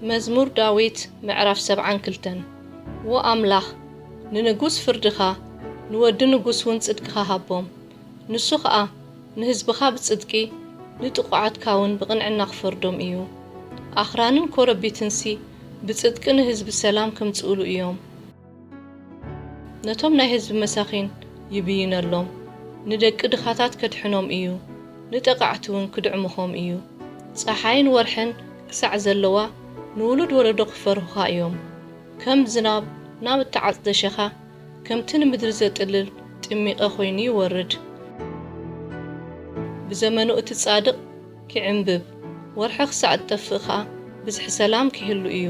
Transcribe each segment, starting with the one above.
መዝሙር ዳዊት ምዕራፍ ሰብዓን ክልተን። ዎ ኣምላኽ፣ ንንጉስ ፍርድኻ፣ ንወዲ ንጉስ እውን ጽድቅኻ ሃቦም። ንሱ ኸኣ ንህዝብኻ ብጽድቂ፣ ንጥቑዓትካ እውን ብቕንዕና ክፈርዶም እዩ። ኣኽራንን ኮረቢትንሲ ብጽድቂ ንህዝቢ ሰላም ከምጽኡሉ እዮም። ነቶም ናይ ህዝቢ መሳኺን ይብይነሎም፣ ንደቂ ድኻታት ከድሕኖም እዩ፣ ንጠቓዕቲ እውን ክድዕምኾም እዩ። ጸሓይን ወርሕን ክሳዕ ዘለዋ ንውሉድ ወለዶ ክፈርሁኻ እዮም። ከም ዝናብ ናብ እተዓጽደ ሸኻ፣ ከምቲ ንምድሪ ዘጥልል ጥሚቐ ኮይኑ ይወርድ። ብዘመኑ እቲ ጻድቕ ኪዕምብብ፣ ወርሒ ክሳዕ እትጠፍእ ኸኣ ብዝሒ ሰላም ኪህሉ እዩ።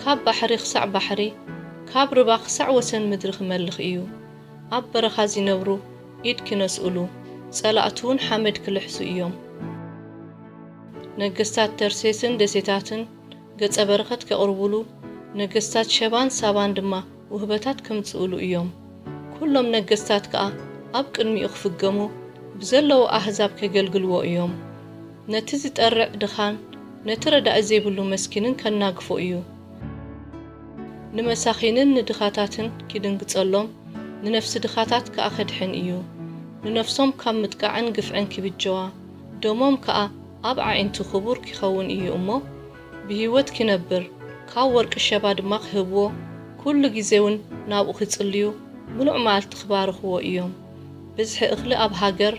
ካብ ባሕሪ ክሳዕ ባሕሪ፣ ካብ ርባ ክሳዕ ወሰን ምድሪ ክመልኽ እዩ። ኣብ በረኻ ዚነብሩ ኢድ ኪነስኡሉ፣ ጸላእቱ እውን ሓመድ ክልሕሱ እዮም። ነገስታት ተርሴስን ደሴታትን ገጸ በረኸት ኬቕርቡሉ፣ ነገስታት ሸባን ሳባን ድማ ውህበታት ከምጽኡሉ እዮም። ኩሎም ነገስታት ከኣ ኣብ ቅድሚኡ ክፍገሙ፣ ብዘለዉ ኣህዛብ ኬገልግልዎ እዮም። ነቲ ዝጠርዕ ድኻን ነቲ ረዳኢ ዘይብሉ መስኪንን ከናግፎ እዩ። ንመሳኺንን ንድኻታትን ኪድንግጸሎም፣ ንነፍሲ ድኻታት ከኣ ከድሕን እዩ። ንነፍሶም ካብ ምጥቃዕን ግፍዕን ኪብጀዋ፣ ደሞም ከኣ ኣብ ኣዒንቱ ክቡር ኪኸውን እዩ እሞ፣ ብህይወት ኪነብር፣ ካብ ወርቂ ሸባ ድማ ኪህብዎ፣ ኩሉ ግዜ እውን ናብኡ ኪጽልዩ፣ ምሉእ መዓልቲ ኪባርኽዎ እዮም። ብዝሒ እኽሊ ኣብ ሃገር፣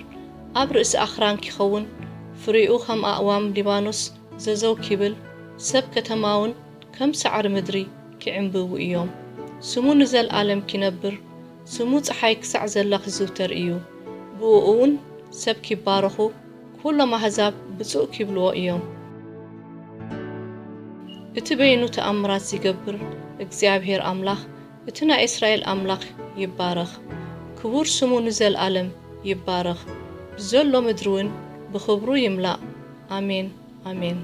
ኣብ ርእሲ ኣኽራን ኪኸውን፣ ፍሬኡ ኸም ኣእዋም ሊባኖስ ዘዘው ኪብል፣ ሰብ ከተማ እውን ከም ሳዕሪ ምድሪ ኪዕምብቡ እዮም። ስሙ ንዘለኣለም ኪነብር፣ ስሙ ጸሓይ ክሳዕ ዘላ ኪዝውተር እዩ። ብእኡ እውን ሰብ ኪባረኹ፣ ኩሎም ኣህዛብ ብጹእ ኪብልዎ እዮም። እቲ በይኑ ተኣምራት ዚገብር እግዚኣብሄር ኣምላኽ፣ እቲ ናይ እስራኤል ኣምላኽ ይባረኽ። ክቡር ስሙ ንዘለኣለም ይባረኽ። ብዘሎ ምድሪ እውን ብኽብሩ ይምላእ። ኣሜን፣ ኣሜን።